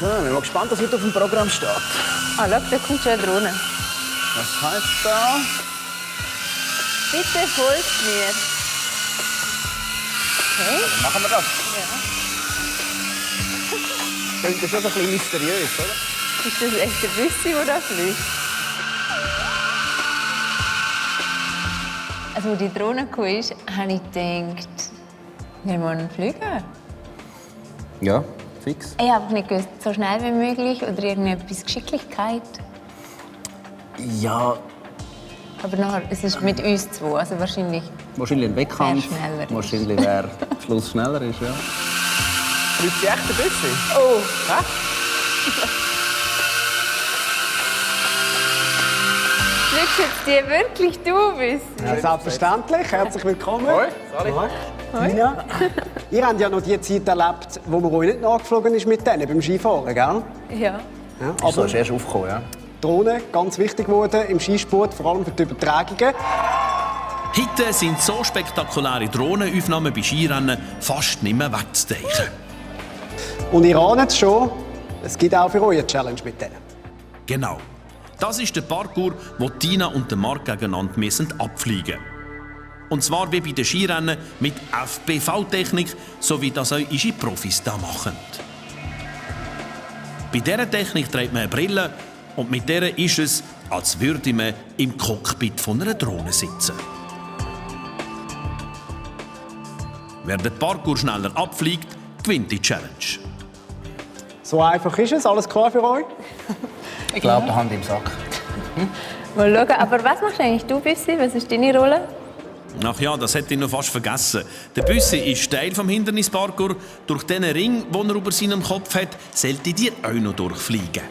So, ich bin mal gespannt, was heute auf dem Programm steht. Ah, schau, da kommt schon eine Drohne. Was heisst da? Bitte folgt mir. Okay. Dann machen wir das. Ja. Klingt schon so ein bisschen mysteriös, oder? Ist das echt der Büssi, der da fliegt? Also, als die Drohne kam, habe ich gedacht, wir wollen fliegen. Ja, fix. Ich habe nicht gewusst, so schnell wie möglich oder irgendetwas Geschicklichkeit. Ja, Aber nachher, es ist mit uns zwei, also wahrscheinlich. wahrscheinlich ein Wettkampf. Wer schneller ist. Wahrscheinlich, wer am Schluss schneller ist, ja. Fliegt sie echt ein bisschen? Oh! Hä? Fliegst jetzt die wirklich du bist? Ja, selbstverständlich. Herzlich willkommen. Hoi, Sali. Nina. Ihr habt ja noch die Zeit erlebt, wo man euch nicht nachgeflogen ist mit denen beim Skifahren, gell? Ja. Ja, So aber ist erst aufgekommen, ja. Drohnen, ganz wichtig geworden im Skisport, vor allem für die Übertragungen. Heute sind so spektakuläre Drohnenaufnahmen bei Skirennen fast nicht mehr wegzudenken. Und ihr ahnt es schon, es gibt auch für euch eine Challenge mit denen. Genau. Das ist der Parcours, wo Tina und der Marc gegeneinander abfliegen müssen. Und zwar wie bei den Skirennen mit FPV-Technik, so wie das auch unsere Profis da machen. Bei dieser Technik trägt man eine Brille und mit der ist es, als würde man im Cockpit von einer Drohne sitzen. Wer den Parcours schneller abfliegt, gewinnt die Challenge. So einfach ist es. Alles klar für euch? Ich glaube, Hand im Sack. Mal schauen. Aber was machst eigentlich du, Büssi? Was ist deine Rolle? Ach ja, das hätte ich noch fast vergessen. Der Büssi ist Teil des Hindernisparcours. Durch diesen Ring, den er über seinem Kopf hat, sollte dir auch noch durchfliegen.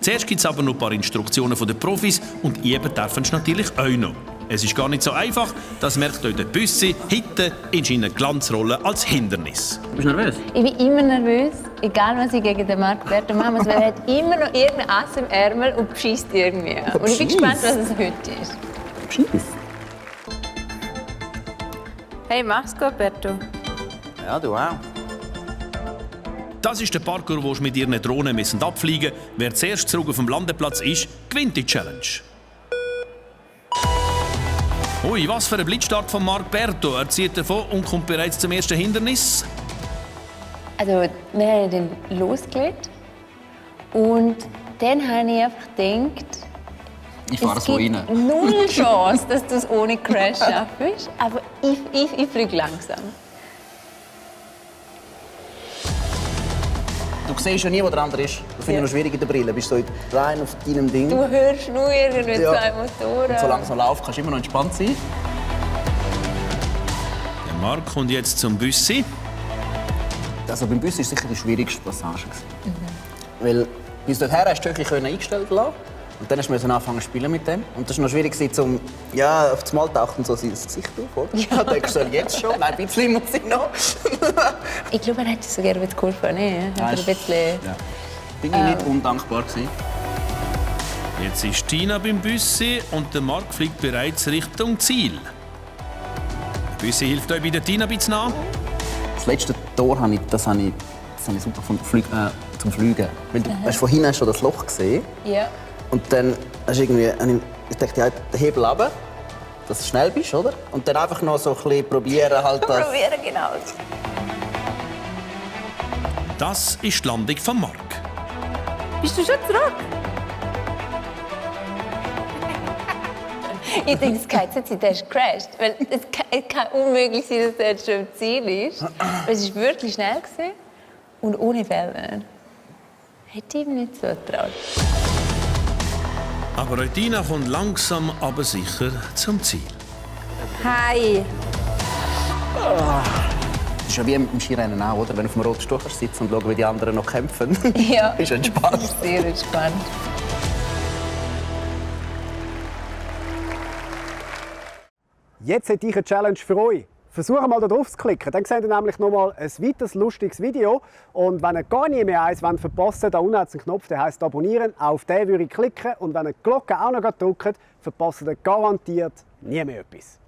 Zuerst gibt es aber noch ein paar Instruktionen von den Profis und ihr dürfen es natürlich auch noch. Es ist gar nicht so einfach, das merkt euch der Büssi heute in seiner Glanzrolle als Hindernis. Bist du nervös? Ich bin immer nervös, egal was ich gegen den Marc Berto mache. Es hat immer noch irgendein Ass im Ärmel und beschießt irgendwie. Und ich bin gespannt, was es heute ist. Scheiss. Hey, mach's gut, Berto. Ja, du auch. Das ist der Parcours, wo ihr mit ihren Drohnen abfliegen müsst. Wer zuerst zurück auf dem Landeplatz ist, gewinnt die Challenge. Ui, was für ein Blitzstart von Marc Berto. Er zieht davon und kommt bereits zum ersten Hindernis. Also, wir haben dann losgelegt. Und dann habe ich einfach gedacht, Ich fahre es so gibt rein. null Chance, dass du es ohne Crash schaffst. Aber ich fliege langsam. Du siehst ja nie, wo der andere ist. Das finde ich noch schwierig in der Brille. Du bist so rein auf deinem Ding. Du hörst nur irgendwie Ja. zwei Motoren. Und solange es noch läuft, kannst du immer noch entspannt sein. Der Marc kommt jetzt zum Büssi. Also beim Bus war sicher die schwierigste Passage. Weil bis dorthin hast du die Höhe eingestellt lassen. Und dann musst du anfangen zu spielen mit dem. Und das war noch schwierig, um auf das Mal taucht und so sein Gesicht auf. Oder? Ja. Da denkst du, jetzt schon? Nein, ein bisschen muss ich noch. Ich glaube, er hätte so gerne geholfen. Ne? Nein, Ein bisschen. Ja. Bin ich nicht undankbar gewesen. Jetzt ist Tina beim Büssi und der Marc fliegt bereits Richtung Ziel. Der Büssi hilft euch bei der Tina ein bisschen nach. Das letzte Tor habe ich super gefunden, zum Fliegen. Weil du hast von hinten schon das Loch gesehen. Ja. Und dann hast du irgendwie, ich dachte, ja, den Hebel runter, dass du schnell bist, oder? Und dann einfach noch so ein bisschen probieren, halt das. Probieren, genau. Das ist die Landung von Marc. Bist du schon zurück? Ich denke, es kann jetzt nicht, der ist gecrashed. Weil es kann unmöglich sein, dass er jetzt schon im Ziel ist. Weil es war wirklich schnell gewesen und ohne Fehler. Hätte ich ihm nicht zugetraut. Aber auch Tina kommt langsam, aber sicher zum Ziel. Hi. Das ist ja wie im Skirennen auch, oder? Wenn du auf dem roten Stuhl sitzen und schauen, wie die anderen noch kämpfen. Ja. Ist entspannt. Das ist sehr entspannt. Jetzt hätte ich eine Challenge für euch. Versucht mal da drauf zu klicken, dann seht ihr nämlich noch mal ein weiteres lustiges Video. Und wenn ihr gar nie mehr eins verpassen wollt, da unten hat es einen Knopf, der heisst Abonnieren. Auf den würde ich klicken und wenn ihr die Glocke auch noch drückt, verpasst ihr garantiert nie mehr etwas.